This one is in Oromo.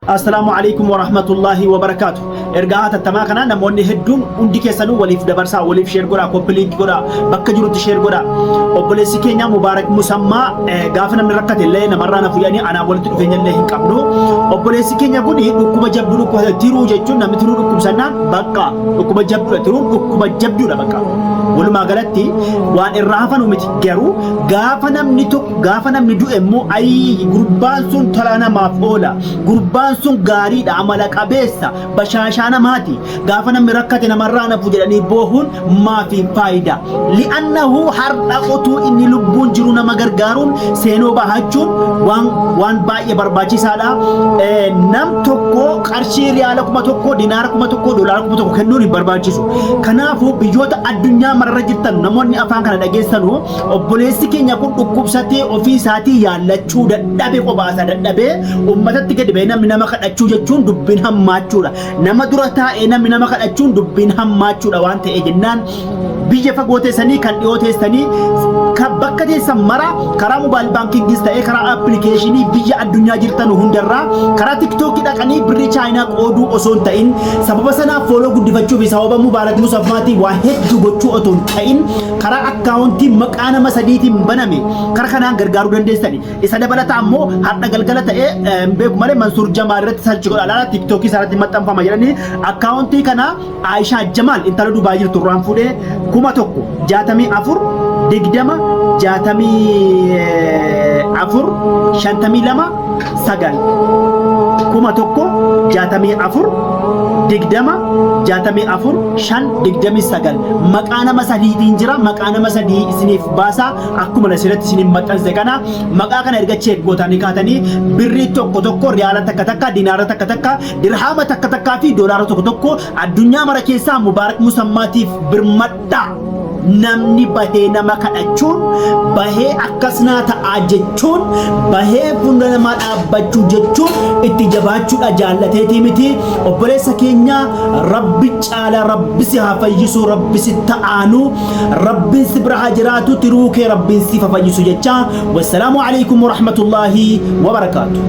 Assalaamu alaikum warahmatullaahi wabarakaatu. Ergaa hatattamaa kana namoonni hedduun hundi keessanuu waliif dabarsaa, waliif share godhaa, copy link godhaa, bakka jirutti share godhaa. Obboleessi keenya Mubaarak Musammaa gaafa namni rakkate illee namarraa na fuudhanii anaan walitti dhufeenya illee hin qabnu. Obboleessi keenya kun dhukkuba jabduu dhukkuba tiruu jechuun namni tiruu dhukkubsannaan bakka dhukkuba jabduudha tiruun dhukkuba jabduudha bakka. Walumaa galatti waan irraa hafanu miti garuu gaafa namni tokko gaafa namni du'e immoo ayii gurbaan sun tola namaaf oola. Gurbaan sun gaariidha, amala qabeessa, bashaashaa namaati. Gaafa namni rakkate namarraa nafu jedhanii boohuun maafi faayida. Li'annahu har'a otuu inni lubbuun jiru nama gargaaruun seenoo bahachuun waan waan baay'ee barbaachisaadha. Nam tokko qarshii riyaala 1000, dinaara 1000, doolaara 1000 kennuun hin barbaachisu. Kanaafuu biyyoota addunyaa mararra jirtan namoonni afaan kana dhageessanu Obboleessi keenya kun dhukkubsatee ofii isaatii yaallachuu dadhabe qophaa dadhabee uummatatti gadi ba'ee namni nama kadhachuu jechuun dubbiin hammaachuudha. Nama dura taa'ee namni nama kadhachuun dubbiin hammaachuudha waan ta'e jennaan biyya fagoo teessanii kan dhiyoo teessanii kan bakka teessan mara karaa mobile baankingis ta'ee karaa appilikeeshinii biyya addunyaa jirtan hundarraa karaa tiktookii dhaqanii birrii chaayinaa qooduu osoo hin ta'in sababa sanaaf follow guddifachuu fi sababa Mubaarak Musaffaatii waa hedduu gochuu otoo hin ta'in karaa akkaawuntii maqaa nama sadiitiin baname karaa kanaan gargaaruu dandeessani. Isa dabalataa immoo har'a galgala ta'ee hin beeku malee Mansuur Jamaal irratti search godha laala tiiktookii isaa irratti maxxanfama jedhanii akkaawuntii kana Aayishaa Jamaal intala Dubaay jirtu irraan fuudhee 1064 20 64 52 9 1064 20 64 5 29 maqaa nama sadiitiin jira maqaa nama sadii isiniif baasaa akkuma asirratti isiniif maxxanse kana maqaa kana erga check gootanii kaatanii birrii tokko tokko riyaala takka takka dinaara takka takka dirhaama takka takkaa fi doolaara tokko tokko addunyaa mara keessaa Mubaarak Musammaatiif birmadhaa. Namni bahee nama kadhachuun, bahee akkas naa ta'aa jechuun, bahee fuula namaa dhaabbachuu jechuun itti jabaachuudha jaallateetii miti. Obboleessa keenya Rabbi caala Rabbi si haa fayyisu, Rabbi si ta'aanu, Rabbiin si bira haa jiraatu, tiruu kee Rabbiin siif haa fayyisu jecha. Wassalaamu alaikum warahmatullaahi wabarakaatu.